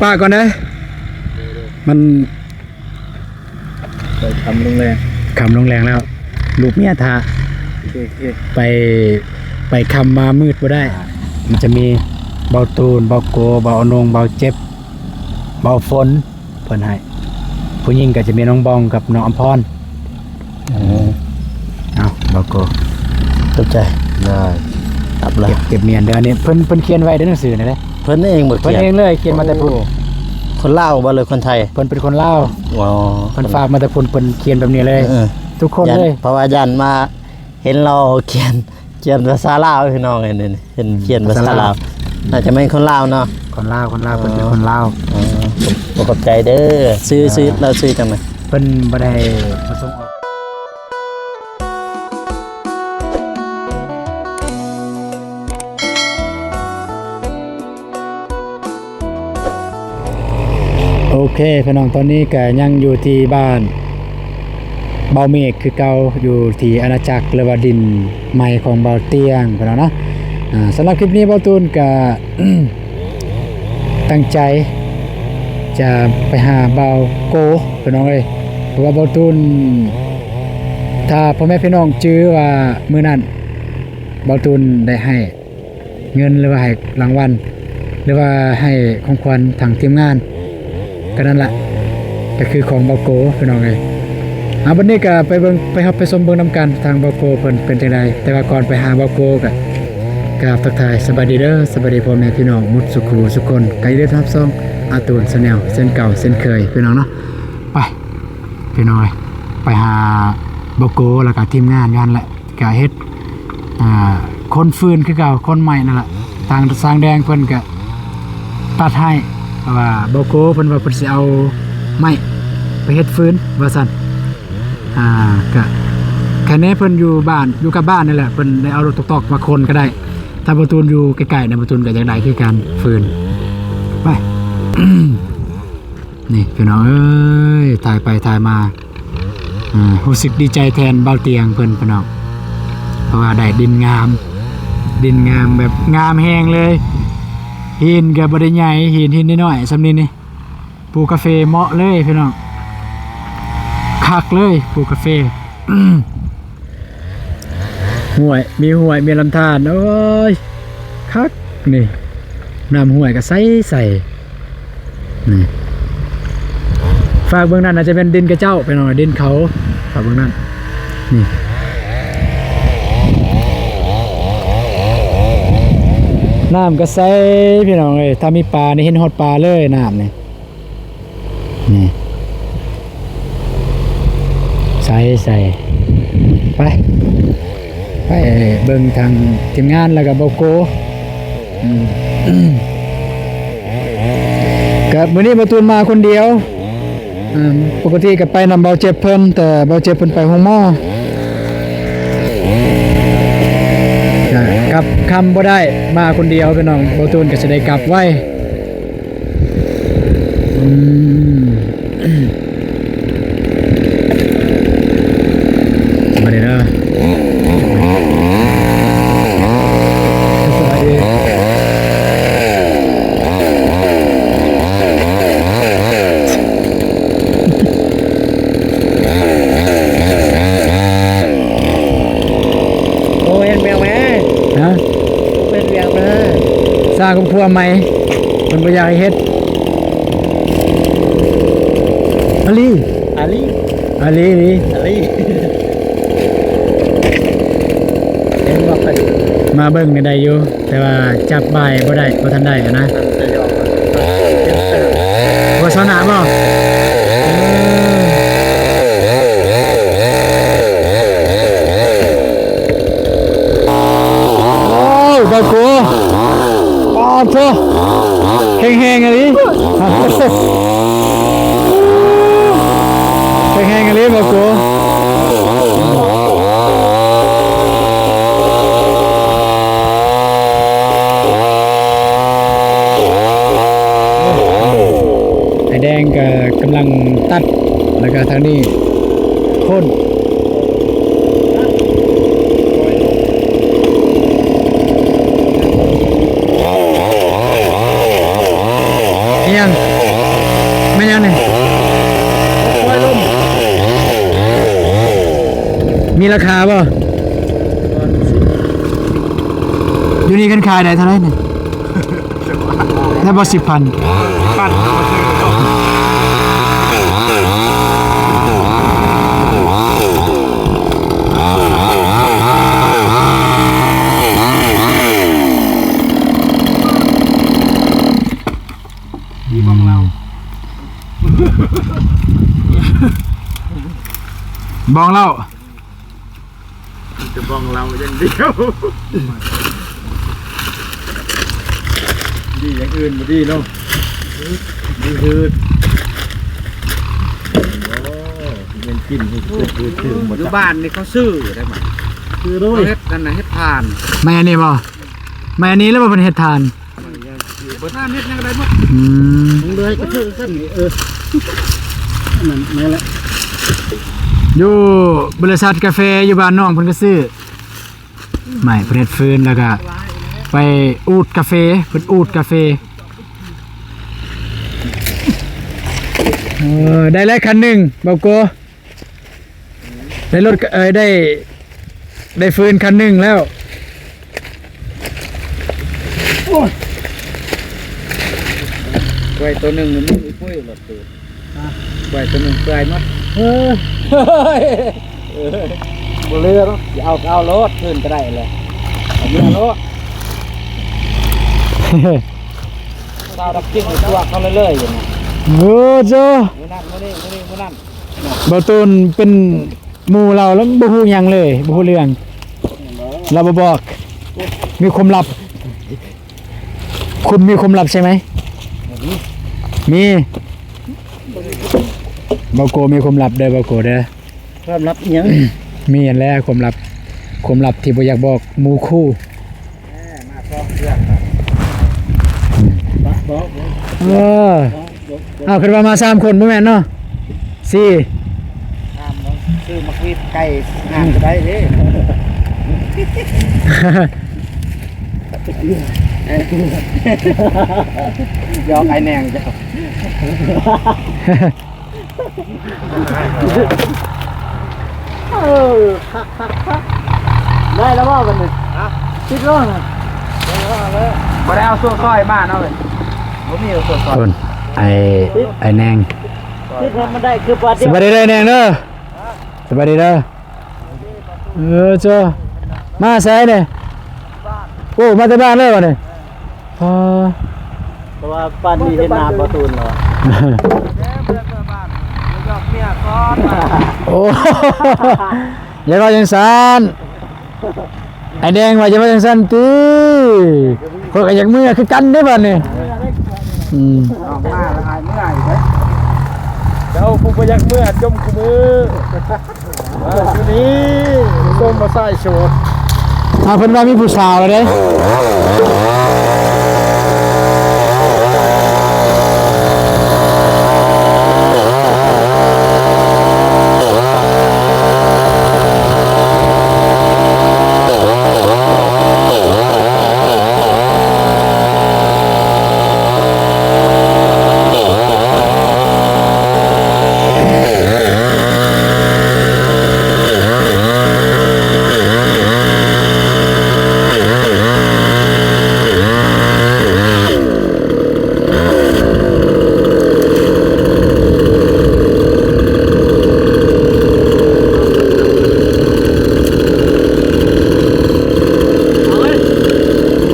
ປະກ່ອນເດີ້ ມັນ ໄປຄ່ຳລົງແລງ ຄ່ຳລົງແລງແລ້ວ ລູກເມຍຖ້າ ໂອເຄ ໂອເຄ ໄປ ໄປຄ່ຳມາມືດບໍ່ໄດ້ ອ່າ ມັນຈະມີເບົາຕູນ ເບົາໂກ ເບົາອະນົງ ເບົາເຈັບ ເບົາຝົນ ເພິ່ນໃຫ້ ຜູ້ຍິງກໍຈະມີນ້ອງບອງກັບນ້ອງອຳພອນ. ເອີ ເອົາ ເບົາໂກ ຂອບໃຈ ໄດ້ ຮັບແລ້ວ ເກັບ ເກັບມຽນເດີ້ ອັນນີ້ເພິ່ນ ເພິ່ນຂຽນໄວ້ເດີ້ ໜັງສືນີ້ເດ້ ເພິ່ນເອງບໍ່ຂຽນ ເພິ່ນເອງເລີຍ ຂຽນມາແຕ່ພຸ້ນ ໂອ້ ຄົນລາວບໍ່ ຫຼືຄົນໄທ? ເພິ່ນເປັນຄົນລາວ ອໍ ເພິ່ນຝາກມາແຕ່ພຸ້ນ ເພິ່ນຂຽນແບບນີ້ເລີຍ ເອີ ທຸກຄົນເລີຍ ຢ້ານ ເພາະວ່າຢ້ານມາເຫັນລາວຂຽນ ຂຽນພາສາລາວ ພີ່ນ້ອງເອີຍ ນີ້ ເຫັນຂຽນພາສາລາວ ອືມ ພາສາລາວ ໜ້າຈະແມ່ນຄົນລາວເນາະ ຄົນລາວ ຄົນລາວ ເອີ ເພິ່ນເປັນຄົນລາວ ເອີ ຂໍຂອບໃຈເດີ ຊື່ ເອີ ຊື່ ລາວຊື່ຈັ່ງໃດ? ເພິ່ນບໍ່ໄດ້ປະສົງອອກ. ໂອເຄ ພີ່ນ້ອງ ຕອນນີ້ກໍຍັງຢູ່ທີ່ບ້ານເບົາເມກຄືເກົ່າ ຢູ່ທີ່ອານາຈັກ ຫຼືວ່າດິນໃໝ່ຂອງເບົາຕຽງ ພີ່ນ້ອງເນາະ. ອາ ສຳລັບຄລິບນີ້ເບົາຕູນກໍຕັ້ງໃຈຈະໄປຫາເບົາໂກ ພີ່ນ້ອງເອີຍ ເພາະວ່າເບົາຕູນ ຖ້າພໍ່ແມ່ພີ່ນ້ອງຈື່ວ່າມື້ນັ້ນເບົາຕູນໄດ້ໃຫ້ ເງິນ ຫຼືວ່າໃຫ້ລາງວັນ ຫຼືວ່າໃຫ້ຂອງຂວັນທາງທີມງານ ກໍນັ້ນລະ ກໍຄືຂອງເບົາໂກ ພີ່ນ້ອງເອີຍ. ເອົາ ບັດນີ້ກໍໄປເບິ່ງ ໄປຮັບໄປຊົມເບິ່ງນຳກັນ ທາງເບົາໂກເພິ່ນເປັນຈັ່ງໃດ. ແຕ່ວ່າກ່ອນໄປຫາເບົາໂກ ກໍກາບທັກທາຍສະບາຍດີເດີ ສະບາຍດີພໍ່ແມ່ພີ່ນ້ອງໝົດສູ່ຄູ່ສູ່ຄົນ ກໍຢ່າລືມຮັບຊ່ອງອາຕູນແຊນແນວເຊັ່ນເກົ່າເຊັ່ນເຄີຍ ພີ່ນ້ອງເນາະ. ໄປ ພີ່ນ້ອງເອີຍ ໄປຫາເບົາໂກ ແລ້ວກໍທີມງານຢູ່ຫັ້ນແຫຼະ. ກະເຮັດ ອ່າ ຄົນຟືນຄືເກົ່າ ຄົນໄມ້ນັ້ນລະ ທາງຊ່າງແດງເພິ່ນກະຕັດໃຫ້ ເພາະວ່າເບົາໂກເພິ່ນວ່າເພິ່ນຊິເອົາໄມ້ໄປເຮັດຟືນວ່າຊັ້ນ. ອ່າ ກະ ຄັນແນ່ເພິ່ນຢູ່ບ້ານ ຢູ່ກັບບ້ານນີ້ແຫຼະ ເພິ່ນໄດ້ເອົາລົດຕອກໆມາຂົນກໍໄດ້. ຖ້າບໍ່ຕູນຢູ່ໃກ້ໆນະ ບໍ່ຕູນກໍຢາກໄດ້ຄືກັນ ຟືນ. ໄປ ນີ້ພີ່ນ້ອງເອີຍ ຖ່າຍໄປຖ່າຍມາ ອ່າ ຮູ້ສຶກດີໃຈແທນເບົາຕຽງເພິ່ນ ພີ່ນ້ອງ ເພາະວ່າໄດ້ດິນງາມ ດິນງາມແບບງາມແຮງເລີຍ. ຫີນກໍບໍ່ໄດ້ໃຫຍ່ ຫີນ ຫີນນ້ອຍໆສ່ຳນີ້ນີ້ ປູກກາເຟເໝາະເລີຍພີ່ນ້ອງ ຄັກເລີຍ ປູກກາເຟ. ຫ້ວຍ ມີຫ້ວຍ ມີລຳທານ ໂອ້ຍ ຄັກນີ້ ນ້ຳຫ້ວຍກໍໃສໆ ນີ້ ຟາກເບື້ອງນັ້ນອາດຈະເປັນດິນຂະເຈົ້າ ພີ່ນ້ອງ ດິນເຂົາ ຟາກເບື້ອງນັ້ນ ນີ້ ນ້ຳກໍໃສ ພີ່ນ້ອງເອີຍ ຖ້າມີປານີ້ເຫັນຮອດປາເລີຍ ນ້ຳນີ້. ນີ້ ໃສ່ ໃສ່ ໄປ ໄປເບິ່ງທາງທີມງານ ແລ້ວກໍເບົາໂກ ອືມ ກະມື້ນີ້ເບົາຕູນມາຄົນດຽວ ອືມ ປົກກະຕິກະໄປນຳເບົາເຈັບເພິ່ນ ແຕ່ເບົາເຈັບເພິ່ນໄປໂຮງໝໍ ກະກັບຄ່ຳບໍ່ໄດ້ ມາຄົນດຽວ ພີ່ນ້ອງ ເບົາຕູນກະຊິໄດ້ກັບໄວ. ອືມ ສະບາຍດີເດີ ສະບາຍດີ. ໂອ້ ເຮັດແມວແມ່ ຮະ ເຮັດແມວແມ່ ສ້າງຄອບຄົວໃໝ່ ເພິ່ນບໍ່ຢາກໃຫ້ເຮັດ ອາລີ ອາລີ ອາລີ ອາລີ ເຫັນບໍ່ ມາເບິ່ງນີ້ໄດ້ຢູ່. ແຕ່ວ່າຈັບບ່າຍບໍ່ໄດ້ ບໍ່ທັນໄດ້ຫັ້ນນະ ບໍ່ຊາວໜ້າບໍ່? ໂອ້ຍ ບາໂກ ປາດໂທ ແຂງແຮງອີ່ຫຼີ ແຂງແຮງອີ່ຫຼີ ບາໂກ. ອ້າຍແດງກໍກຳລັງຕັດ ແລ້ວກໍທາງນີ້ໂຄ່ນ ເອີ ແມ່ນຫຍັງນີ້? ມີລາຄາບໍ່? ຢູ່ນີ້ຄັນຂາຍໄດ້ເທົ່າໃດນີ້? ໄດ້ບໍ່ສິບພັນ? ມີບ້ອງເຫຼົ້າ ບ້ອງເຫຼົ້າ ມີແຕ່ບ້ອງເຫຼົ້າຢ່າງດຽວ ດີຢ່າງອື່ນບໍ່ດີເນາະ ດີຮືດ ໂອ້ ເງິນກິນຄືຄືຄືບໍ່ຈັກ ຢູ່ບ້ານນີ້ເຂົາຊື້ໄດ້ມາ ຊື້ໂດຍ ເຮັດນັ້ນນະ ເຮັດຖ່ານ ໄມ້ອັນນີ້ບໍ່? ໄມ້ອັນນີ້ແລ້ວບໍ່ເພິ່ນເຮັດຖ່ານ? ເຮັດຖ່ານເຮັດຫຍັງໄດ້ໝົດ ອືມ ເລີຍກະຄືກັນນີ້ ເອີ ນັ້ນແມ່ນແຫຼະ ຢູ່ບໍລິສັດກາເຟຢູ່ບ້ານນ້ອງເພິ່ນກະຊື້ ໄມ້ເພິ່ນເຮັດຟືນ ແລ້ວກະໄປອູດກາເຟ ເພິ່ນອູດກາເຟ ເອີ ໄດ້ແລ້ວຄັນໜຶ່ງ ເບົາໂກ ໄດ້ລົດ ເອີ ໄດ້ ໄດ້ຟືນຄັນໜຶ່ງແລ້ວ ໂອ້ຍ ໄວ້ໂຕໜຶ່ງມັນມີປຸ້ຍລົດ ຮະ ໄວ້ໂຕໜຶ່ງເປື່ອຍໝົດ ເອີ ບໍ່ເຫຼືອເນາະ ຊິເອົາກະເອົາໂລດ ຄືນກະໄດ້ແຫຼະ ເອົາເມືອໂລດ ຊາວດັກກິນຕົວະເຂົາເລີຍໆ ຢູ່ນະ ໂອ້ ໂຈ ມື້ນັ້ນມື້ນີ້ ມື້ນີ້ມື້ນັ້ນ ບ່າວຕູນເປັນໝູ່ລາວ ລາວບໍ່ຮູ້ຫຍັງເລີຍ ບໍ່ຮູ້ເລື່ອງ ລາວບໍ່ບອກ ມີຄວາມລັບ ຄຸນມີຄວາມລັບໃຊ່ໄໝ? ມີ ບ່າວໂກມີຄວາມລັບເດີ ບ່າວໂກເດີ ຄວາມລັບອີ່ຫຍັງ? ມີຫັ້ນແຫຼະຄວາມລັບ ຄວາມລັບທີ່ບໍ່ຢາກບອກໝູ່ຄູ່ ມາສອງເທື່ອ ບອກ ບອກ ເອີ ເອົາ ຄິດວ່າມາສາມຄົນບໍ່ແມ່ນເນາະ ສີ່ ຊື້ໝາກຫວີດໄກ່ ຫາກະໄດ້ເດ້ ຢອກອ້າຍແນງເຈົ້າ. ເອີ ຄັກໆໆ ໄດ້ແລ້ວບໍ່ບັດນີ້? ຮະ? ຕິດແລ້ວນະ? ບໍ່ໄດ້ເອົາໂສ້ຊອຍມາເນາະເວີຍ ບໍ່ມີໂສ້ຊອຍ ພຸ້ນ ໄອ້ ໄອ້ແນງ ຕິດໃຫ້ມັນໄດ້ຄືບາດດຽວ ສະບາຍດີເດີແນງເດີ ສະບາຍດີເດີ ເອີ ເຈົ້າ ມາໃສນີ້? ໂອ້ ມາແຕ່ບ້ານເລີຍບັດນີ້ ອໍ ແຕ່ວ່າປານນີ້ເຫັນໜ້າບໍ່ຕູນແລ້ວ ໂອ້ ຢ່າເວົ້າຈັ່ງຊັ້ນ ອ້າຍແດງວ່າຢ່າເວົ້າຈັ່ງຊັ້ນຕິ ຂ້ອຍກະຢາກເມືອຄືກັນເດ້ບັດນີ້ ອືມ ອອກມາລະອາຍເມືອອີກເດ້ ເຈົ້າຜູ້ບໍ່ຢາກເມືອຈົ່ມຄູ່ມື້. ເອີ ຢູ່ນີ້ ຊົມວ່າຊາຍໂສດ ອ້າວ ເພິ່ນວ່າມີຜູ້ສາວແລ້ວເດ້.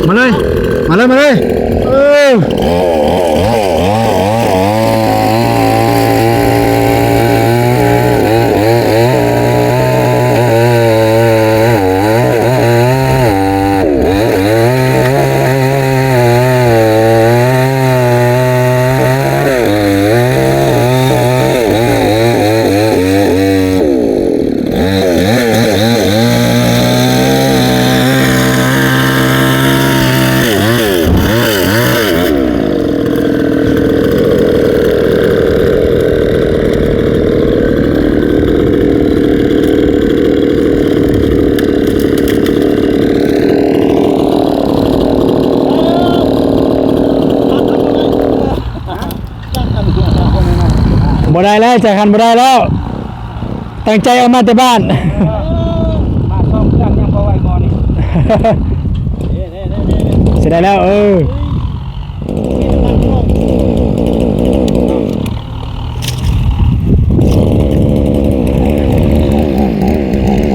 ມາເລີຍ ມາເລີຍ ມາເລີຍ ເອີ. ມາເລີຍ ບໍ່ໄດ້ແລ້ວ ຈາກຫັ້ນບໍ່ໄດ້ແລ້ວ ຕັ້ງໃຈອອກມາແຕ່ບ້ານ ເອີ ມາສອງເຄື່ອງຍັງບໍ່ໄຫວໝໍນີ້ ເສຍດາຍແລ້ວ ເອີ.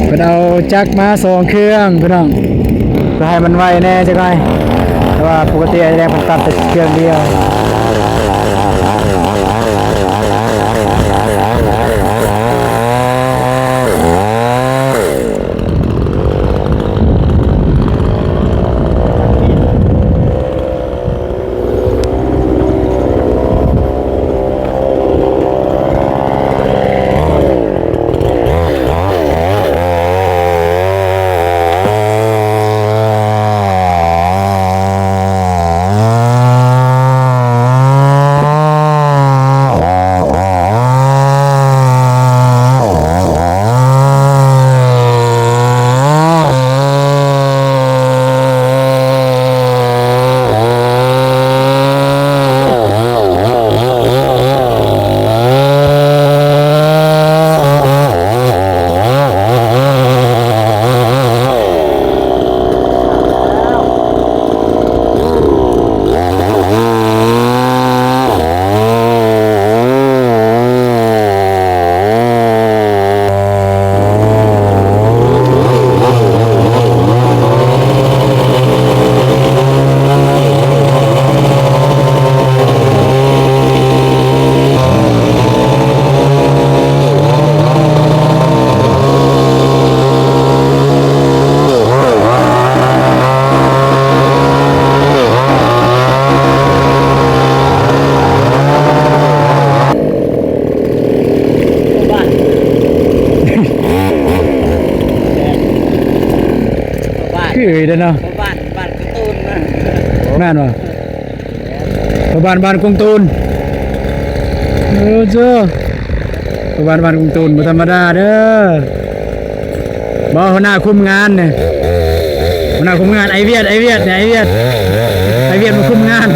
ເພິ່ນເອົາຈັກມາສອງເຄື່ອງພີ່ນ້ອງ ເພື່ອໃຫ້ມັນໄວແດ່ຈັກໜ້ອຍ ເພາະວ່າປົກກະຕິອ້າຍແດງເພິ່ນຕັດແຕ່ເຄື່ອງດຽວ. บ้าน คือเด้เนาะ บ้าน บ้านการ์ตูนนะ แม่นบ่ พ่อบ้านบ้านกงตูน เออ เจ้า พ่อบ้านบ้านกงตูนบ่ธรรมดาเด้อ บ่ หัวหน้าคุมงานนี่ หัวหน้าคุมงาน ไอ้เวียด ไอ้เวียดนี่ ไอ้เวียด ไอ้เวียดมาคุมงาน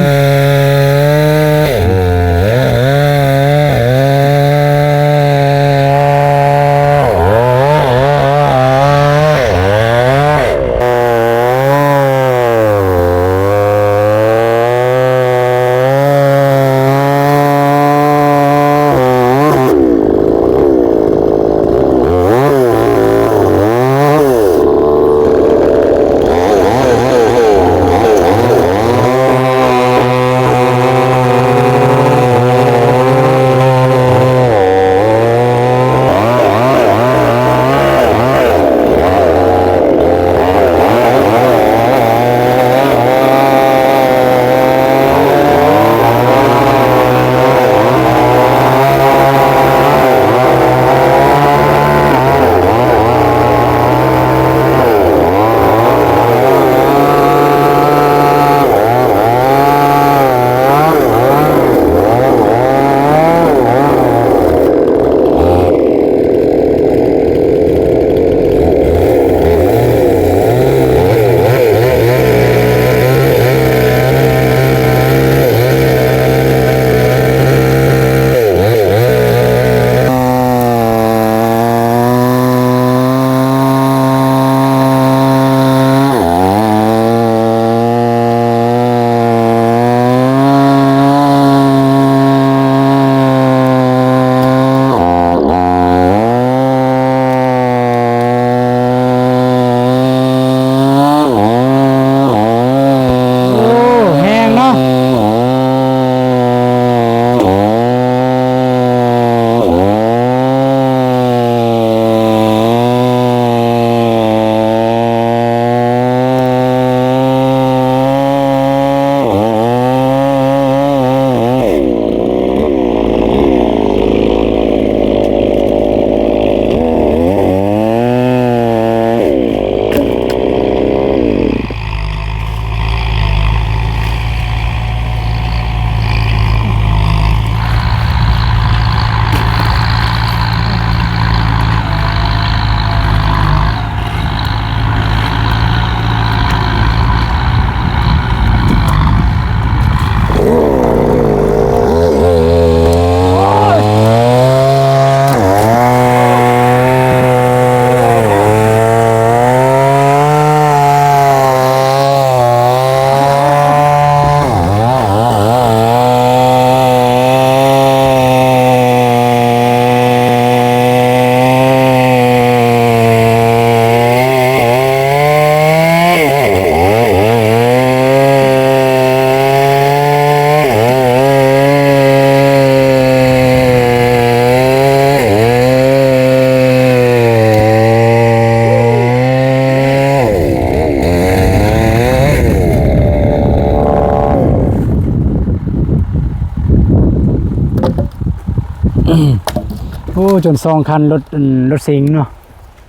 ໂອ້ ຈົນສອງຄັນ ລົດ ອັນ ລົດສິງເນາະ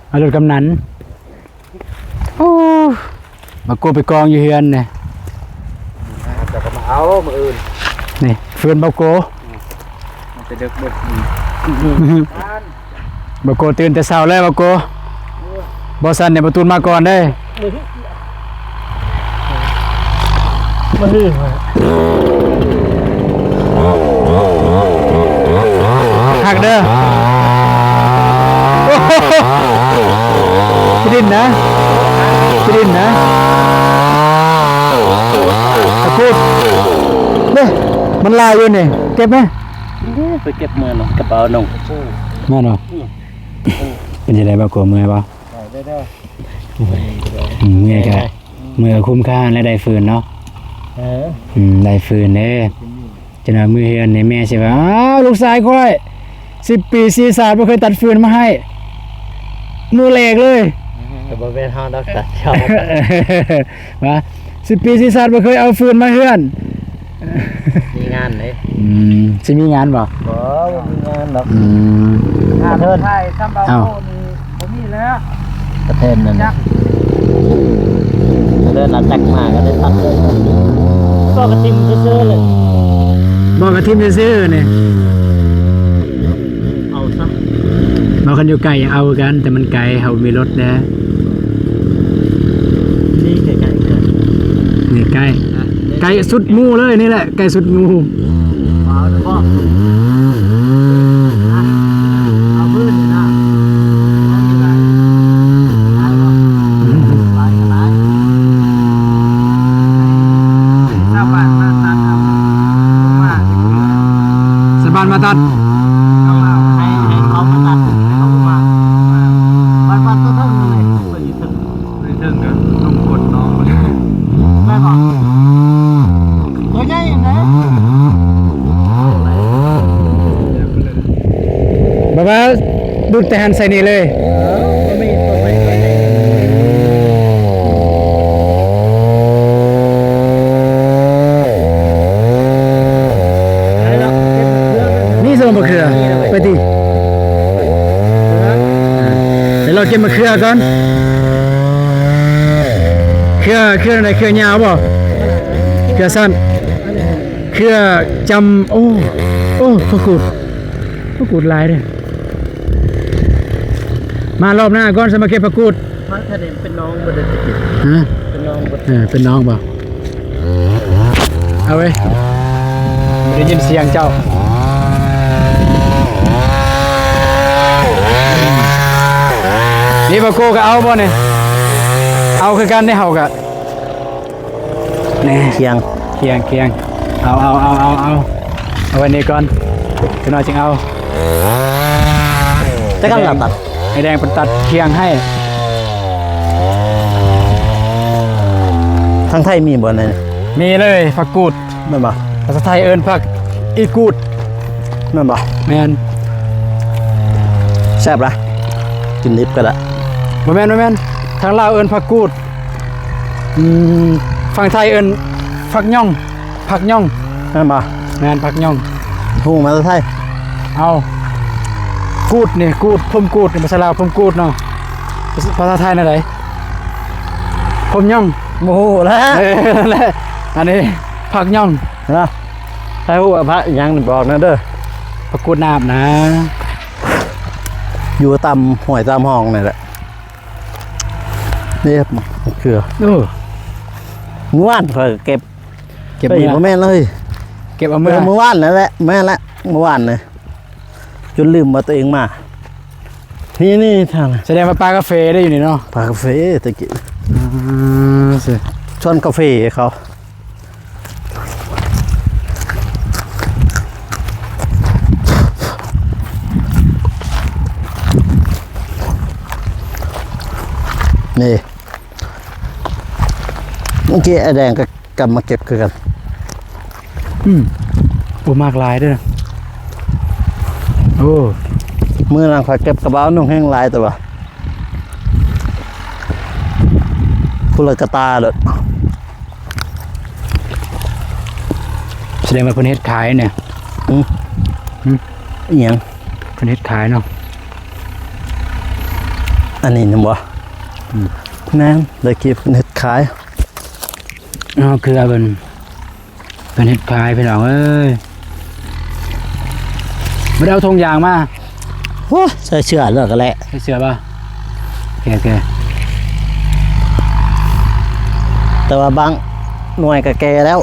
ເອົາລົດກຳນັນ. ໂອ້ ບາໂກໄປກອງຢູ່ເຮືອນນີ້ ເຈົ້າກໍມາເອົາມື້ອື່ນ. ນີ້ ເຟືນບາໂກ ມັນຈະເດິກເບິດ. ບາໂກຕື່ນແຕ່ເຊົ້າແລ້ວ ບາໂກ. ບໍ່ຊັ້ນນີ້ ປະຕູນມາກ່ອນເດ້. ມາຄື ຄັກເດີ. ໂອ້ໂຫ ຂີ້ດິນນະ ຂີ້ດິນນະ. ຕະກຸດເດ້ ມັນຫຼາຍຢູ່ນີ້ ເກັບໄໝ? ໄປເກັບເມືອນຳກະເປົາໜຸ່ງ. ແມ່ນບໍ່? ອືມ ເປັນຈັ່ງໃດ ບໍ່ກົວເມື່ອຍບໍ່? ໄດ້ເດີ ອືມ ເມື່ອຍກະ ເມື່ອຍຄຸ້ມຄ່າ ແລະ ໄດ້ຟືນເນາະ. ເອີ ອືມ ໄດ້ຟືນເດ້. ຈະໜ້ອຍມື້ເຮືອນນີ້ແມ່ຊິວ່າ ອ້າວ ລູກຊາຍຂ້ອຍ ສິບປີຊີ້ຊາດບໍ່ເຄີຍຕັດຟືນມາໃຫ້ ມື້ແລກເລີຍ. ກໍບໍ່ແມ່ນເຮົາດອກຕັດ ເຈົ້າ ວ່າ ສິບປີຊີ້ຊາດບໍ່ເຄີຍເອົາຟືນມາເຮືອນ. ມີງານເດ້. ອືມ ຊິມີງານບໍ່? ບໍ່ ບໍ່ມີງານດອກ. ອືມ ຖ້າເທີນ ຖ່າຍຊຳເບົາ ເອົ້າ ໂຄນີ້ບໍ່ມີແລ້ວ ກະແທນນັ້ນ ຈັກ ເດີນເອົາຈັກມາກໍໄດ້ຕັດເລີຍ. ບໍ່ກະຖິ້ມຊື່ໆເລີຍ ບໍ່ກະຖິ້ມຊື່ໆນີ້. ເອົາຊະ ເຮົາຄັນຢູ່ໃກ້ເອົາຄືກັນ ແຕ່ມັນໄກ ເຮົາບໍ່ມີລົດແດ່. ນີ້ໃກ້ໆ ນີ້ໃກ້ ອ່ະ ໃກ້ສຸດໝູ່ເລີຍ ນີ້ແຫຼະ ໃກ້ສຸດໝູ່. ເອົາເນາະ ເອົາພື້ນນີ້ນະ ຊາວບ້ານມາຕັດເອົາ ມາ ຊາວບ້ານມາຕັດ ໃຫ້ ໃຫ້ເຂົາມາຕັດ ໃຫ້ເຂົາມາ ມາ ມາ ມາ ມາ ເທິງນີ້ ເທິງກໍລົງກົດເນາະ ແມ່ນບໍ່? ຕົວໃຫຍ່ນະ ແບບວ່າດຸດແຕ່ຫັ້ນໃສ່ນີ້ເລີຍ. ມີສວນມະເຂືອ ໄປຕິ ໄປເລາະເກັບມະເຂືອກ່ອນ. ເຂືອ ເຂືອແນວໃດ? ເຂືອຍາວບໍ່? ເຂືອສັ້ນ? ເຂືອຈຳ ໂອ້ ໂອ້ ຜັກກູດ ຜັກກູດຫຼາຍເດ້. ມາລອບໜ້າກ່ອນ ຊິມາເກັບຜັກກູດ. ມາທາງນີ້ເປັນໜອງບໍ່ໄດ້ຕະກີ້? ຮະ? ເປັນໜອງບໍ່? ເອີ ເປັນໜອງບໍ່? ເອົາເວີຍ ບໍ່ໄດ້ຍິນສຽງເຈົ້າ. ນີ້ບາໂກກໍເອົາບໍ່ນີ້? ເອົາຄືກັນເດ້ ເຮົາກໍ ນີ້ ຄຽງ ຄຽງ ຄຽງ ເອົາ ເອົາ ເອົາ ເອົາ ເອົາ ເອົາໄວ້ນີ້ກ່ອນ ຈັກໜ້ອຍຈຶ່ງເອົາ. ຈັກກັນລະຕັດ ໄອ້ແດງເພິ່ນຕັດຄຽງໃຫ້. ທາງໄທມີບໍ່ນີ້? ມີເລີຍ ຜັກກູດ ແມ່ນບໍ່? ພາສາໄທເອີ້ນຜັກອີກູດ ແມ່ນບໍ່? ແມ່ນ. ແຊບລະ ກິນດິບກໍໄດ້. ບໍ່ແມ່ນ ບໍ່ແມ່ນ ທາງລາວເອີ້ນຜັກກູດ. ອືມ ຝັ່ງໄທເອີ້ນຜັກຫຍ້ອງ ຜັກຫຍ້ອງ ແມ່ນບໍ່? ແມ່ນ ຜັກຫຍ້ອງ. ຮູ້ມາແຕ່ໃສ? ເອົາ ກູດນີ້ ກູດ ຜົມກູດນີ້ ພາສາລາວຜົມກູດເນາະ. ພາສາ ພາສາໄທແນວໃດ? ຜົມຫຍ້ອງ. ບໍ່ຮູ້ແລ້ວ. ເອີ ນັ້ນແຫຼະ ອັນນີ້ຜັກຫຍ້ອງນະ. ໃຜຮູ້ວ່າຜັກຫຍັງບອກແດ່ເດີ. ຜັກກູດໜາບນະ ຢູ່ຕາມຫ້ວຍຕາມຮ່ອງນີ້ແຫຼະ. ນີ້ມະເຂືອ ເອີ ມື້ວານຂ້ອຍເກັບ ເກັບ ເອີຍ ມື້ ບໍ່ແມ່ນເລີຍ ເກັບເອົາເມືອ ເອີ ມື້ວານນັ້ນແຫຼະ ແມ່ນແຫຼະ ມື້ວານນີ້ ຈົນລືມວ່າຕົວເອງມາ. ນີ້ ນີ້ທາງ ສະແດງວ່າປ່າກາເຟໄດ້ຢູ່ນີ້ເນາະ ປ່າກາເຟແຕ່ກີ້. ອ່າ ຊວນກາເຟເຂົາ. ນີ້ ເມື່ອກີ້ໄອ້ແດງກໍກັບມາເກັບຄືກັນ. ອືມ ໂອ້ ໝາກຫຼາຍເດີ. ໂອ້ ມື້ນັ້ນຂ້ອຍເກັບກະເປົາໜຸ່ງແຮງຫຼາຍ ແຕ່ວ່າ ພຸ້ນລະກະຕາໂລດ. ສະແດງວ່າເພິ່ນເຮັດຂາຍນີ້. ອືມ ຫຶ ອີຫຍັງ? ເພິ່ນເຮັດຂາຍເນາະ ອັນນີ້ນະບໍ່? ອືມ ແມ່ນ ໄດ້ກີບເພິ່ນເຮັດຂາຍ. ເອົາເຄືອເພິ່ນ ເພິ່ນເຮັດຂາຍພີ່ນ້ອງເອີຍ. ບໍ່ໄດ້ເອົາຖົງຢາງມາ. ໂອ້ ໃສ່ເສື້ອແລ້ວກໍແຫຼະ ໃສ່ເສື້ອບໍ່? ໂອເຄ ໂອເຄ. ແຕ່ວ່າບາງໜ່ວຍກໍແກ່ແລ້ວ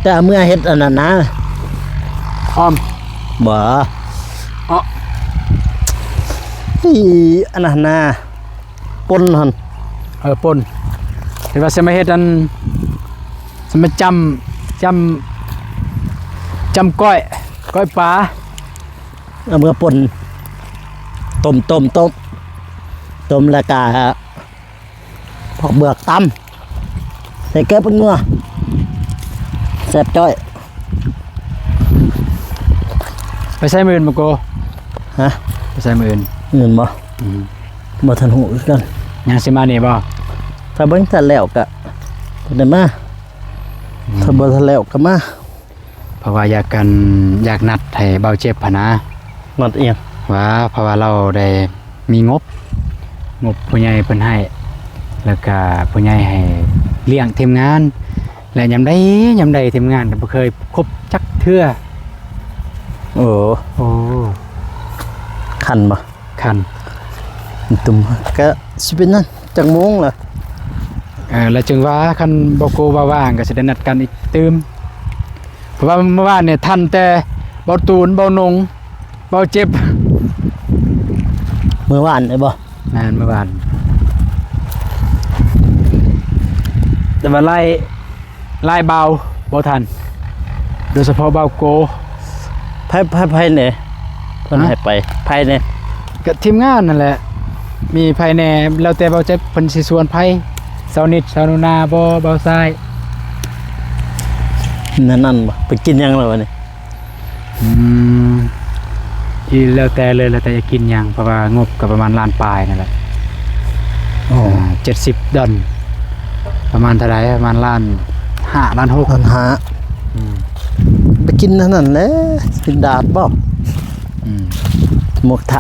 ແຕ່ເມື່ອເຮັດອັນນັ້ນນະ ອ້ອມ ບໍ່ ເອາະ ອີ ອັນນັ້ນນະ ປົ່ນຫັ້ນ ເອີ ປົ່ນ ທີ່ວ່າຊິມາເຮັດອັນ ຊິມາຈ້ຳ ຈ້ຳ ຈ້ຳກ້ອຍ ກ້ອຍປາ ເອົາເມືອປົ່ນ ຕົ້ມ ຕົ້ມ ຕົ້ມ ຕົ້ມ ແລ້ວກະພວກເບືອກຕຳ ໃສ່ແກງເປັດງົວ ແຊບຈ້ອຍ. ໄປໃສມື້ອື່ນບໍ່ໂກ? ຮະ? ໄປໃສມື້ອື່ນ? ມື້ອື່ນບໍ່? ອືມ ບໍ່ທັນຮູ້ຄືກັນ ຍັງຊິມານີ້ບໍ່? ຖ້າເບິ່ງທັນແລ້ວກະໄດ້ມາ ອືມ ຖ້າບໍ່ທັນແລ້ວກະມາ. ເພາະວ່າຢາກກັນ ຢາກນັດໃຫ້ເບົາເຈັບຫັ້ນນະ. ນັດອີ່ຫຍັງ? ວ່າ ເພາະວ່າລາວໄດ້ມີງົບ ງົບຜູ້ໃຫຍ່ເພິ່ນໃຫ້ ແລ້ວກະຜູ້ໃຫຍ່ໃຫ້ລ້ຽງທີມງານ ແລະ ຍາມໃດ ຍາມໃດທີມງານກໍບໍ່ເຄີຍຄົບຈັກເທື່ອ. ໂອ້ ໂອ້ ຄັນບໍ່? ຄັນ ຕຸ່ມ ກະຊິເປັນຫຍັງ ຈັກໂມງລະ? ເອີ ແລ້ວຈຶ່ງວ່າ ຄັນບໍ່ໂກວ່າວ່າງກໍຊິໄດ້ນັດກັນອີກຕື່ມ ເພາະວ່າມື້ວານນີ້ທັນແຕ່ເບົາຕູນ ເບົານົງ ເບົາເຈັບ. ມື້ວານນີ້ບໍ່? ແມ່ນ ມື້ວານ ແຕ່ວ່າໄລ່ ຫຼາຍບ່າວບໍ່ທັນ ໂດຍສະເພາະບ່າວໂກ. ໃຜ ໃຜ ໃຜແດ່ເພິ່ນໃຫ້ໄປ? ໃຜແດ່? ກະທີມງານນັ້ນແຫຼະ ມີໃຜແດ່ ແລ້ວແຕ່ບ່າວເຈັບເພິ່ນຊິຊວນໃຜ ສາວນິດ ສາວໜູນາບໍ່ ບ່າວຊາຍ. ແນວນັ້ນບໍ່? ໄປກິນຫຍັງແລ້ວບາດນີ້? ອືມ ອີ ແລ້ວແຕ່ເລີຍ ແລ້ວແຕ່ຈະກິນຫຍັງ ເພາະວ່າງົບກໍປະມານລ້ານປາຍນັ້ນແຫຼະ. ອໍ ເຈັດສິບດອນ ປະມານເທົ່າໃດ? ປະມານລ້ານຫ້າ ລ້ານຫົກ ລ້ານຫ້າ. ອືມ ໄປກິນອັນນັ້ນແຫຼະ ຊິນດາດບໍ່? ອືມ ໝູກະທະ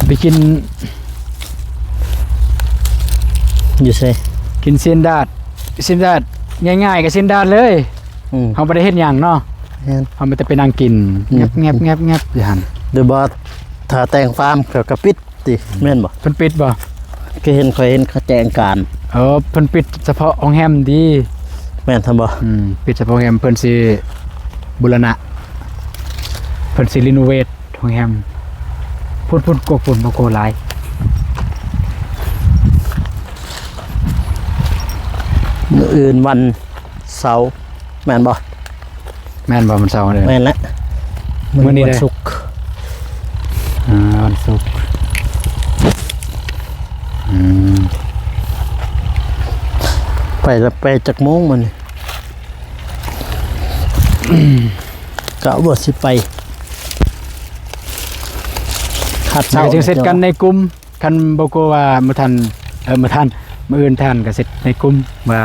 ໄປກິນຢູ່ໃສ? ກິນຊິນດາດ ຊິນດາດ ງ່າຍໆກໍຊິນດາດເລີຍ. ອືມ ເຮົາບໍ່ໄດ້ເຮັດຫຍັງເນາະ. ແມ່ນ ເຮົາມີແຕ່ໄປນັ່ງກິນ ອືມ ແງບໆໆຢູ່ຫັ້ນ ຫຼືບໍ່ ຖ້າແຕ່ງຟາມເຂົາກໍປິດຕິ ແມ່ນບໍ່? ເພິ່ນປິດບໍ່? ຄືເຫັນ ຂ້ອຍເຫັນເຂົາແຈ້ງການ. ເອີ ເພິ່ນປິດສະເພາະໂຮງແຮມຕິ? ແມ່ນຊັ້ນບໍ່? ອືມ ປິດສະເພາະໂຮງແຮມ ເພິ່ນຊິບູລະນະ ເພິ່ນຊິຣີໂນເວດ ໂຮງແຮມ ພຸ້ນໆ ກົກພຸ້ນ ບໍ່ໂກຫຼາຍ. ມື້ອື່ນວັນເສົາ ແມ່ນບໍ່? ແມ່ນບໍ່? ວັນເສົາເດີ ແມ່ນແຫຼະ. ມື້ນີ້ວັນສຸກ ອ່າ ວັນສຸກ. ອືມ ໄປລະ ໄປຈັກໂມງມື້ນີ້? ກະວ່າຊິໄປຮອດເຊົ້າ ຈັ່ງເສັດກັນໃນກຸ່ມ. ຄັນບໍ່ກົວວ່າມື້ທ່ານ ເອີ ມື້ທ່ານ ມື້ອື່ນທ່ານກໍເສັດໃນກຸ່ມວ່າ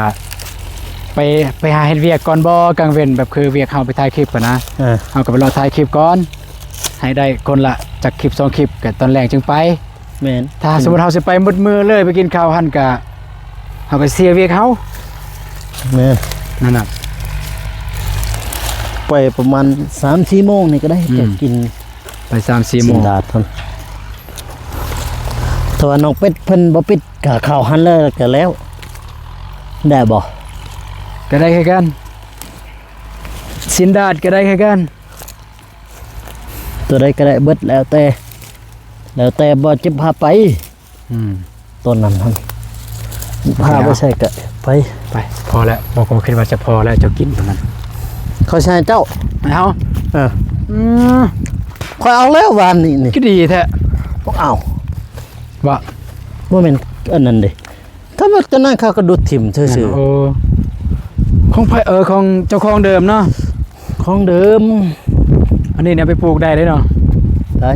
ໄປ ໄປຫາເຮັດວຽກກ່ອນບໍ່ ກາງເວັນ ແບບຄືວຽກເຮົາໄປຖ່າຍຄລິບຫັ້ນນະ. ເອີ ເຮົາກໍໄປລໍຖ່າຍຄລິບກ່ອນ ໃຫ້ໄດ້ຄົນລະຈັກຄລິບສອງຄລິບ ກໍຕອນແລງຈຶ່ງໄປ. ແມ່ນ ຖ້າສົມມຸດເຮົາຊິໄປໝົດມື້ເລີຍ ໄປກິນເຂົ້າຫັ້ນກະ ເຮົາກະເສຍວຽກເຮົາ. ແມ່ນ ນັ້ນນະ ໄປປະມານສາມສີ່ໂມງນີ້ກະໄດ້ ອືມ ກະກິນໄປສາມສີ່ໂມງ ຊິນດາດຫັ້ນ. ຖ້າວ່ານ້ອງເປັດເພິ່ນບໍ່ປິດກະເຂົ້າຫັ້ນເລີຍກະແລ້ວ ໄດ້ບໍ່? ກະໄດ້ຄືກັນ ຊິນດາດກະໄດ້ຄືກັນ. ຕົວໃດກໍໄດ້ເບິດ ແລ້ວແຕ່ ແລ້ວແຕ່ບໍ່ເຈັບພາໄປ. ອືມ ຕົວນັ້ນຫັ້ນ ພາໄປໃສ່ກະໄປ ໄປ ພໍແລ້ວ. ບໍ່ກໍຄິດວ່າຈະພໍແລ້ວ ເຈົ້າກິນຕົວນັ້ນ ຂ້ອຍໃຫ້ເຈົ້າ ໃຫ້ເຮົາ. ເອີ ອືມ ຂ້ອຍເອົາແລ້ວວານນີ້ນີ້ ຄືດີແທ້. ບໍ່ເອົາ ວ່າ ບໍ່ແມ່ນອັນນັ້ນເດ້. ຖ້າວ່າຕົວນັ້ນເຂົາກໍດຸດຖິ້ມຊື່ໆ. ໂອ້ ຂອງໃຜ? ເອີ ຂອງເຈົ້າຂອງເດີມເນາະ ຂອງເດີມ. ອັນນີ້ເອົາໄປປູກໄດ້ເດ້ເນາະ. ໄດ້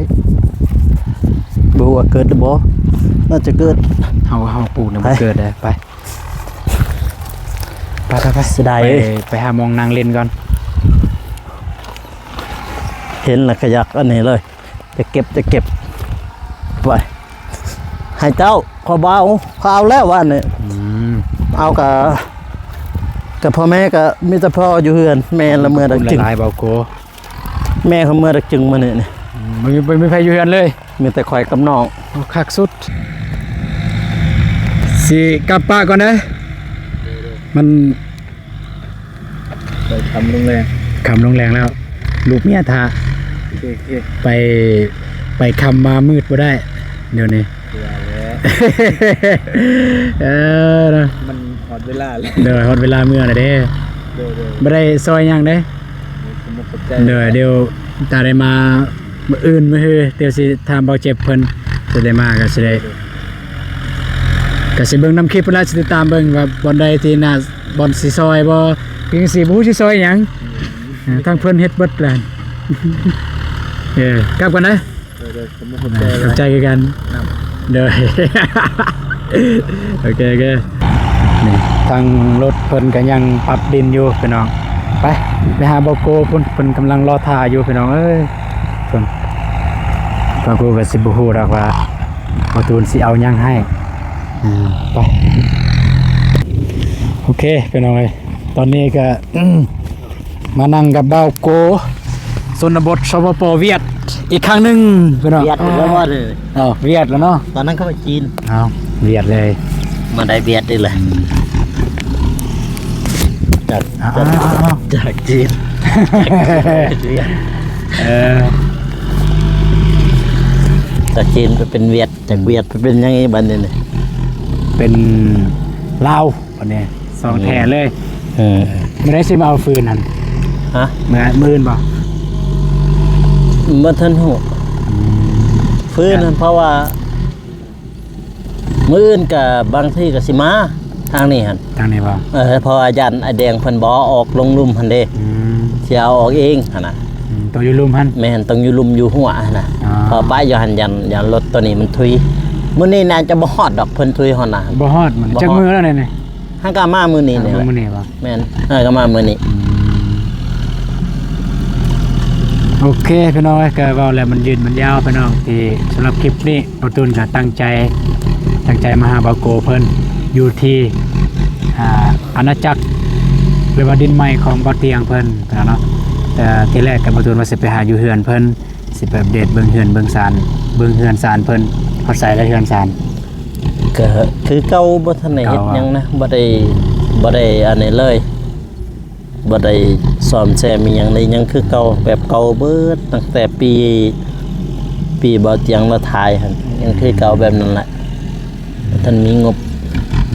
ບໍ່ຮູ້ວ່າເກີດຫຼືບໍ່ ໜ້າຈະເກີດ. ເຮົາ ເຮົາປູກນີ້ບໍ່ເກີດເດ້. ໄປ ໄປ ໄປ ໄປ ເສຍດາຍ ໄປ ເອີຍ ໄປຫາໝ່ອງນັ່ງຫຼິ້ນກ່ອນ. ເຫັນແລ້ວກໍຢາກອັນນີ້ເລີຍ. ຈະເກັບ ຈະເກັບໄວ້ໃຫ້ເຈົ້າ. ຂ້ອຍບໍ່ເອົາ ຂ້ອຍເອົາແລ້ວວານນີ້. ອືມ ເອົາກະ ກະພໍ່ແມ່ກະມີແຕ່ພໍ່ຢູ່ເຮືອນ. ແມ່ລະເມືອດັກຈຶ່ງ ຫຼາຍໆ ເບົາໂກ. ແມ່ເຂົາເມືອດັກຈຶ່ງມື້ນີ້ນີ້. ອືມ ບໍ່ມີ ບໍ່ມີໃຜຢູ່ເຮືອນເລີຍ ມີແຕ່ຂ້ອຍກັບນ້ອງ. ໂອ້ ຄັກສຸດ. ຊິກັບປະກ່ອນເດີ້ ມັນ ໄປຄ່ຳລົງແລງ ຄ່ຳລົງແລງແລ້ວ ລູກເມຍຖ້າ. ໂອເຄ ໂອເຄ ໄປ ໄປຄ່ຳມາມືດບໍ່ໄດ້ດຽວນີ້. ວ່າແລ້ວ ເອີ ນະ ມັນຮອດເວລາແລ້ວ. ໂດຍ ຮອດເວລາເມືອແລ້ວເດ້. ໂດຍ ໂດຍ ບໍ່ໄດ້ຊ່ອຍຫຍັງເດ້. ໂດຍ ຂອບໃຈ. ໂດຍ ດຽວຖ້າໄດ້ມາມື້ອື່ນມື້ຮື ດຽວຊິຖາມເບົາເຈັບເພິ່ນ ຊິໄດ້ມາກໍຊິໄດ້ ໂດຍ ກໍຊິເບິ່ງນຳຄລິບພຸ້ນລະ ຊິຕິດຕາມເບິ່ງວ່າບ່ອນໃດທີ່ໜ້າ ບ່ອນຊິຊ່ອຍບໍ່ ຄືຊິບໍ່ຮູ້ຊິຊ່ອຍຫຍັງ. ອືມ ເອີ ທາງເພິ່ນເຮັດເບິດແລ້ວ. ເອີ ກັບກ່ອນເດີ. ໂດຍ ໂດຍ ຂອບໃຈ ເອີ ເຂົ້າໃຈຄືກັນ. ໂດຍ ໂອເຄ ໂອເຄ. ນີ້ ທາງລົດເພິ່ນກໍຍັງປັບດິນຢູ່ພີ່ນ້ອງ. ໄປ ໄປຫາເບົາໂກພຸ້ນ ເພິ່ນກຳລັງລໍຖ້າຢູ່ພີ່ນ້ອງເອີຍ. ເພິ່ນ ເບົາໂກກໍຊິບໍ່ຮູ້ດອກວ່າ ເບົາຕູນຊິເອົາຫຍັງໃຫ້. ອ່າ ໄປ ໂອເຄພີ່ນ້ອງເອີຍ ຕອນນີ້ກໍ ມານັ່ງກັບບ່າວໂກ ຊົນນະບົດ ສປປ ຫວຽດ ອີກຄັ້ງໜຶ່ງພີ່ນ້ອງ. ຫວຽດອີກແລ້ວບໍ່ເລີຍ? ເອົ້າ ຫວຽດແລ້ວເນາະ ຕອນນັ້ນເຂົາຫວຽດຈີນ. ເອົ້າ ຫວຽດເລີຍ ມາໄດ້ຫວຽດອີກແລ້ວ. ອືມ ຈາກ ອ່າ ຈາກ ອ່າ ອ່າ ຈາກຈີນ ຫວຽດ ເອີ ຈາກຈີນໄປເປັນຫວຽດ. ຈາກຫວຽດໄປເປັນຫຍັງອີກບັດນີ້ນີ້? ເປັນລາວບັດນີ້ ຂອງແທ້ເລີຍ. ເອີ ມື້ໃດຊິມາເອົາຟືນຫັ້ນ? ຮະ? ມື້ ມື້ອື່ນບໍ່? ບໍ່ທັນຮູ້ ອືມ ຟືນຫັ້ນ ເພາະວ່າມື້ອື່ນກະບາງທີກະຊິມາ ທາງນີ້ຫັ້ນ ທາງນີ້ບໍ່? ເອີ ເພາະວ່າຢ້ານອ້າຍແດງເພິ່ນບໍ່ອອກລົງລຸ່ມຫັ້ນເດ້. ອືມ ຊິເອົາອອກເອງຫັ້ນນະ. ອືມ ຕ້ອງຢູ່ລຸ່ມຫັ້ນ? ແມ່ນ ຕ້ອງຢູ່ລຸ່ມຢູ່ຫົວຫັ້ນນະ. ອໍ ເພາະປະຢູ່ຫັ້ນຢ້ານ ຢ້ານລົດໂຕນີ້ມັນທຸຍ. ມື້ນີ້ໜ້າຈະບໍ່ຮອດດອກ ເພິ່ນທຸຍຮອດນະ. ບໍ່ຮອດ ມັນ ບໍ່ຮອດ ຈັກມື້ແລ້ວນີ້? ຫາກະມາມື້ນີ້ນີ້ແຫຼະ. ມື້ນີ້ບໍ່? ແມ່ນ ຫາກະມາມື້ນີ້. ອືມ ໂອເຄພີ່ນ້ອງເອີຍ ກະເວົ້າແລ້ວມັນຍືດມັນຍາວພີ່ນ້ອງ ທີ່ສຳລັບຄລິບນີ້ ບ່າວຕູນກໍຕັ້ງໃຈ ຕັ້ງໃຈມາຫາບ່າວໂກເພິ່ນຢູ່ທີ່ ອ່າ ອານາຈັກ ຫຼືວ່າດິນໃໝ່ຂອງບ່າວຕຽງເພິ່ນເນາະ. ແຕ່ທີແລກກໍບ່າວຕູນວ່າຊິໄປຫາຢູ່ເຮືອນເພິ່ນ ຊິໄປອັບເດດເບິ່ງເຮືອນເບິ່ງຊານ ເບິ່ງເຮືອນຊານເພິ່ນ ຮອດໃສແລ້ວເຮືອນຊານ? ກໍຄືເກົ່າ ບໍ່ທັນໄດ້ເຮັດຫຍັງນະ ບໍ່ໄດ້ ບໍ່ໄດ້ອັນນີ້ເລີຍ. ບໍ່ໄດ້ສ້ອມແຊມອີ່ຫຍັງເລີຍ ຍັງຄືເກົ່າ ແບບເກົ່າເບິດ ຕັ້ງແຕ່ປີ ປີບ່າວຕຽງລາວຖ່າຍຫັ້ນ ຍັງຄືເກົ່າແບບນັ້ນແຫຼະ ບໍ່ທັນມີງົບ.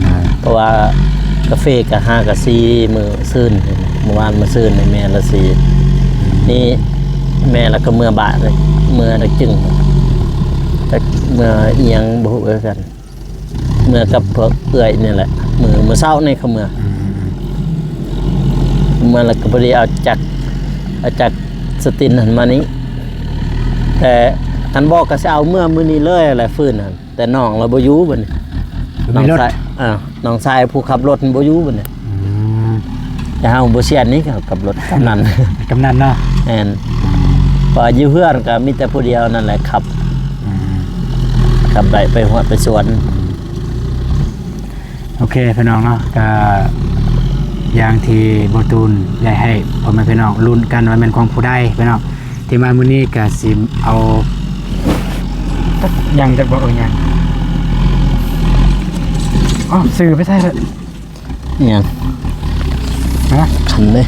ອ່າ ເພາະວ່າກາເຟກະຫາກະສີມື້ຊືນ ມື້ວານມື້ຊືນນີ້ແມ່ລາສີ ນີ້ແມ່ລະກະເມືອບ້ານເລີຍ ເມືອລະຈຶ່ງ ຈັກເມືອອີ່ຫຍັງບໍ່ຮູ້ຄືກັນ. ເມືອກັບພວກເອື້ອຍນີ້ແຫຼະ ມື້ ມື້ເຊົ້ານີ້ເຂົາເມືອ. ອືມ ເມືອແລ້ວກໍພໍດີເອົາຈັກ ເອົາຈັກສະຕິນຫັ້ນມານີ້ ແຕ່ອັນບອກກໍຊິເອົາເມືອມື້ນີ້ເລີຍແຫຼະ ຟືນຫັ້ນ ແຕ່ນ້ອງລາວບໍ່ຢູ່ບັດນີ້ ນ້ອງຊາຍ ເອີ ນ້ອງຊາຍຜູ້ຂັບລົດບໍ່ຢູ່ບັດນີ້. ອືມ ແຕ່ເຮົາບໍ່ສ່ຽນນີ້ ເຮົາຂັບລົດກຳນັນ ກຳນັນເນາະ. ແມ່ນ ເພາະຢູ່ເຮືອນກໍມີແຕ່ຜູ້ດຽວນັ້ນແຫຼະຂັບ. ອືມ ຂັບໄດ້ໄປຮອດໄປສວນ. ໂອເຄພີ່ນ້ອງເນາະ ກໍຢ່າງທີ່ບ່າວຕູນໄດ້ໃຫ້ພໍ່ແມ່ພີ່ນ້ອງລຸ້ນກັນວ່າແມ່ນຂອງຜູ້ໃດພີ່ນ້ອງ. ທີ່ມາມື້ນີ້ກໍຊິເອົາ ຫຍັງຈັກບໍ່ເອີຫຍັງ ອໍ ຊື່ໄປໃສລະ? ອີ່ຫຍັງ? ຮະ? ຂັນເດ້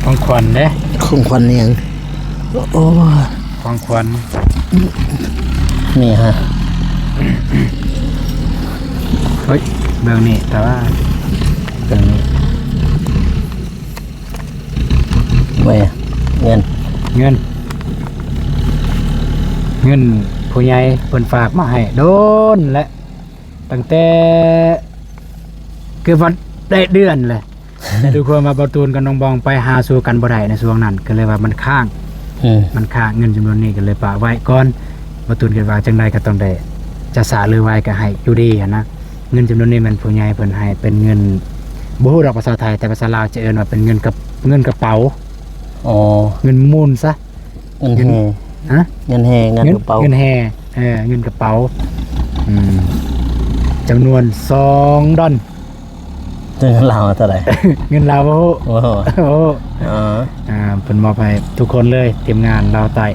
ຂອງຂວັນເດ້ ຂອງຂວັນອີ່ຫຍັງ? ໂອ້ ຂອງຂວັນ ນີ້ຮະ ເຮີ້ຍ ເບິ່ງນີ້ ແຕ່ວ່າເບິ່ງນີ້ ເວີຍ ເງິນ ເງິນ ເງິນຜູ້ໃຫຍ່ເພິ່ນຝາກມາໃຫ້ດົນແລ້ວ ຕັ້ງແຕ່ເກືອບວ່າໄດ້ເດືອນແຫຼະ. ແຕ່ດ້ວຍຄວາມວ່າບ່າວຕູນກັບນ້ອງບອງໄປຫາສູ່ກັນບໍ່ໄດ້ໃນຊ່ວງນັ້ນ ກໍເລີຍວ່າມັນຄ້າງ ອືມ ມັນຄ້າງ ເງິນຈຳນວນນີ້ກໍເລີຍປະໄວ້ກ່ອນ. ບ່າວຕູນຄິດວ່າຈັ່ງໃດກໍຕ້ອງໄດ້ ຈະຊ້າຫຼືໄວກໍໃຫ້ຢູ່ດີຫັ້ນນະ. ເງິນຈຳນວນນີ້ແມ່ນຜູ້ໃຫຍ່ເພິ່ນໃຫ້ເປັນເງິນ ບໍ່ຮູ້ດອກພາສາໄທ ແຕ່ພາສາລາວຈະເອີ້ນວ່າເປັນເງິນກະ ເງິນກະເປົາ. ອໍ ເງິນມູນຊະ ເງິນ ເງິນແຮ່ ຮະ? ເງິນແຮ່ ເງິນ ເງິນ ກະເປົາ ເງິນແຮ່ ເອີ ເງິນກະເປົາ ອືມ ຈຳນວນສອງດອນ. ເງິນລາວເທົ່າໃດ? ເງິນລາວບໍ່ຮູ້ ບໍ່ຮູ້ ບໍ່ຮູ້. ອໍ ອ່າ ເພິ່ນມອບໃຫ້ທຸກຄົນເລີຍ ທີມງານລາວໃຕ້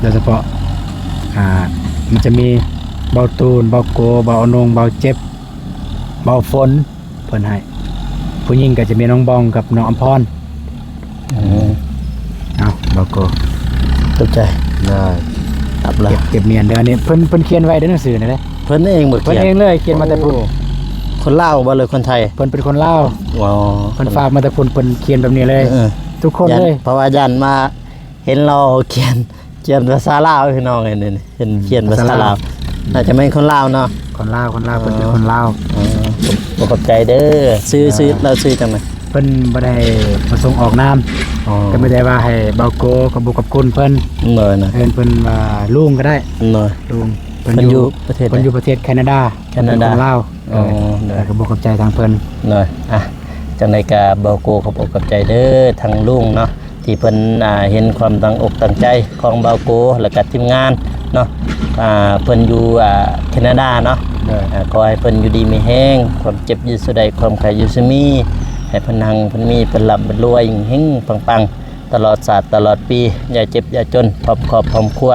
ໂດຍສະເພາະ ອ່າ ມັນຈະມີເບົາຕູນ ເບົາໂກ ເບົາອະນົງ ເບົາເຈັບ ເບົາຝົນ ເພິ່ນໃຫ້. ຜູ້ຍິງກໍຈະມີນ້ອງບອງກັບນ້ອງອຳພອນ. ອືມ ເອົາ ເບົາໂກ ຂອບໃຈ. ໄດ້ ຮັບແລ້ວ ເກັບ ເກັບມຽນເດີ. ອັນນີ້ເພິ່ນ ເພິ່ນຂຽນໄວ້ເດີ ໜັງສືນີ້ເດ້. ເພິ່ນເອງບໍ່ຂຽນ? ເພິ່ນເອງເລີຍ ຂຽນມາແຕ່ພຸ້ນ. ໂອ້ ຄົນລາວບໍ່ ຫຼືຄົນໄທ? ເພິ່ນເປັນຄົນລາວ. ອໍ ເພິ່ນຝາກມາແຕ່ພຸ້ນ ເພິ່ນຂຽນແບບນີ້ເລີຍ ເອີ ທຸກຄົນເລີຍ. ຢ້ານ ເພາະວ່າຢ້ານມາເຫັນລາວຂຽນ ຂຽນພາສາລາວ ພີ່ນ້ອງເອີຍ ນີ້ ເຫັນຂຽນພາສາລາວ ພາສາລາວ ອືມ ໜ້າຈະແມ່ນຄົນລາວເນາະ. ຄົນລາວ ຄົນລາວ ອໍ ເພິ່ນເປັນຄົນລາວ. ອໍ ຂໍຂອບໃຈເດີ. ຊື່ ເອີ ຊື່ ລາວຊື່ຈັ່ງໃດ? ເພິ່ນບໍ່ໄດ້ປະສົງອອກນາມ. ອໍ ກໍມີແຕ່ວ່າໃຫ້ເບົາໂກຂອບບຸນຂອບຄຸນເພິ່ນ. ໂດຍ ນະ ເອີ້ນເພິ່ນວ່າລຸງກໍໄດ້. ໂດຍ ລຸງ. ເພິ່ນ ເພິ່ນຢູ່ ຢູ່ປະເທດໃດ? ເພິ່ນຢູ່ປະເທດແຄນາດາ. ແຄນາດາ ເປັນຄົນລາວ. ອໍ ໂດຍ ໂດຍ ກໍຂໍຂອບໃຈທາງເພິ່ນ. ໂດຍ ອ່ະ ຈັ່ງໃດກໍເບົາໂກຂອບອົກຂອບໃຈເດີ ທາງລຸງເນາະ ທີ່ເພິ່ນ ອ່າ ເຫັນຄວາມຕັ້ງອົກຕັ້ງໃຈຂອງເບົາໂກ ແລະກະທີມງານເນາະ. ອ່າ ເພິ່ນຢູ່ ອ່າ ແຄນາດາເນາະ. ໂດຍ ອ່າ ຂໍໃຫ້ເພິ່ນຢູ່ດີມີແຮງ ຄວາມເຈັບຢ່າສູ່ໄດ້ ຄວາມໄຂ້ຢ່າສູ່ມີ ໃຫ້ເພິ່ນຮັ່ງເພິ່ນມີ ເພິ່ນລ່ຳເພິ່ນລວຍ ເຮັງໆ ປັງໆ ຕະຫຼອດຊາດຕະຫຼອດປີ ຢ່າເຈັບຢ່າຈົນ ພ້ອມຄອບພ້ອມຄົວ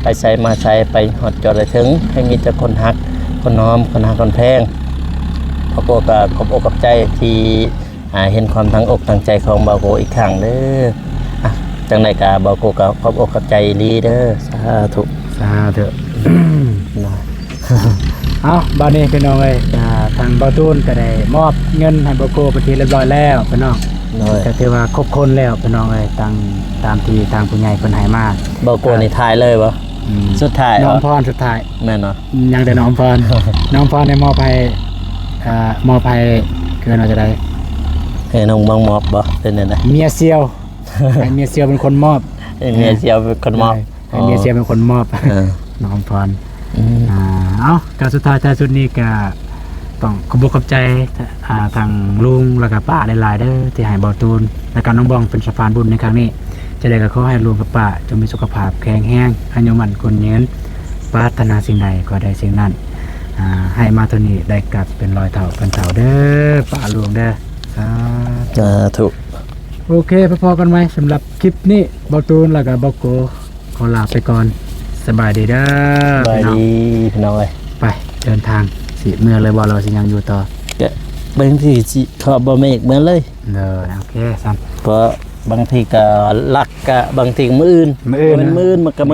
ໄປໃສມາໃສ ໄປຮອດຈອດໄດ້ເຖິງ ໃຫ້ມີແຕ່ຄົນຮັກ ຄົນຫອມ ຄົນຮັກຄົນແພງ. ເຮົາກໍຂອບອົກຂອບໃຈທີ່ ອ່າ ເຫັນຄວາມຕັ້ງອົກຕັ້ງໃຈຂອງເບົາໂກອີກຄັ້ງເດີ. ອ່ະ ຈັ່ງໃດກໍເບົາໂກກໍຂອບອົກຂອບໃຈອີ່ຫຼີເດີ. ສາທຸ ສາທຸ. ເນາະ ເອົາ ບາດນີ້ພີ່ນ້ອງເອີຍ ອ່າ ທາງເບົາຕູນກໍໄດ້ມອບເງິນໃຫ້ເບົາໂກເປັນທີ່ຮຽບຮ້ອຍແລ້ວພີ່ນ້ອງ. ໂດຍ ກໍຖືວ່າຄົບຄົນແລ້ວພີ່ນ້ອງເອີຍ ຕາມ ຕາມທີ່ທາງຜູ້ໃຫຍ່ເພິ່ນໃຫ້ມາ. ເບົາໂກນີ້ຖ່າຍເລີຍບໍ່? ອືມ ສຸດທ້າຍ ນ້ອງອຳພອນສຸດທ້າຍ. ແມ່ນເນາະ ຍັງແຕ່ນ້ອງອຳພອນ. ນ້ອງອຳພອນໄດ້ມອບໃຫ້ ອ່າ ມອບໃຫ້ ເອີ້ນວ່າຈັ່ງໃດ? ໃຫ້ນ້ອງບັງມອບບໍ່? ເປັນແນວໃດ? ເມຍສ່ຽວ ໃຫ້ເມຍສ່ຽວເປັນຄົນມອບ. ໃຫ້ເມຍສ່ຽວເປັນຄົນມອບ. ໃຫ້ເມຍສ່ຽວເປັນຄົນມອບ. ເອີ ນ້ອງອຳພອນ. ອືມ ອ່າ ເອົາ ກໍສຸດທ້າຍທ້າຍສຸດນີ້ກໍຕ້ອງຂອບອົກຂອບໃຈ ອ່າ ທາງລຸງ ແລ້ວກໍປ້າຫຼາຍໆເດີ ທີ່ໃຫ້ເບົາຕູນ ແລ້ວກໍນ້ອງບອງເປັນສະພານບຸນໃນຄັ້ງນີ້. ຈັ່ງໃດກໍຂໍໃຫ້ລຸງກັບປ້າຈົ່ງມີສຸຂະພາບແຂງແຮງ ອາຍຸໝັ້ນຂວັນຍືນ ປາດຖະໜາສິ່ງໃດກໍໄດ້ສິ່ງນັ້ນ. ອ່າ ໃຫ້ມາເທົ່ານີ້ໄດ້ກັບເປັນຮ້ອຍເທົ່າພັນເທົ່າເດີ ປ້າລຸງເດີ. ສາທຸ ສາທຸ. ໂອເຄ ພໍ້ກັນໃໝ່ສຳລັບຄລິບນີ້ ເບົາຕູນ ແລ້ວກໍເບົາໂກ ຂໍລາໄປກ່ອນ. ສະບາຍດີເດີ ສະບາຍດີພີ່ນ້ອງເອີຍ. ໄປເດີນທາງ ຊິເມືອເລີຍບໍ່ ຫຼືວ່າຊິຍັງຢູ່ຕໍ່? ກະບາງທີຊິຂໍບໍ່ແມ່ນອີກເມືອເລີຍ. ເດີ ໂອເຄຊັ້ນ ເພາະບາງທີກໍລັກ ກະບາງທີມື້ອື່ນ ມື້ອື່ນ ມື້ອື່ນມັນກໍມື້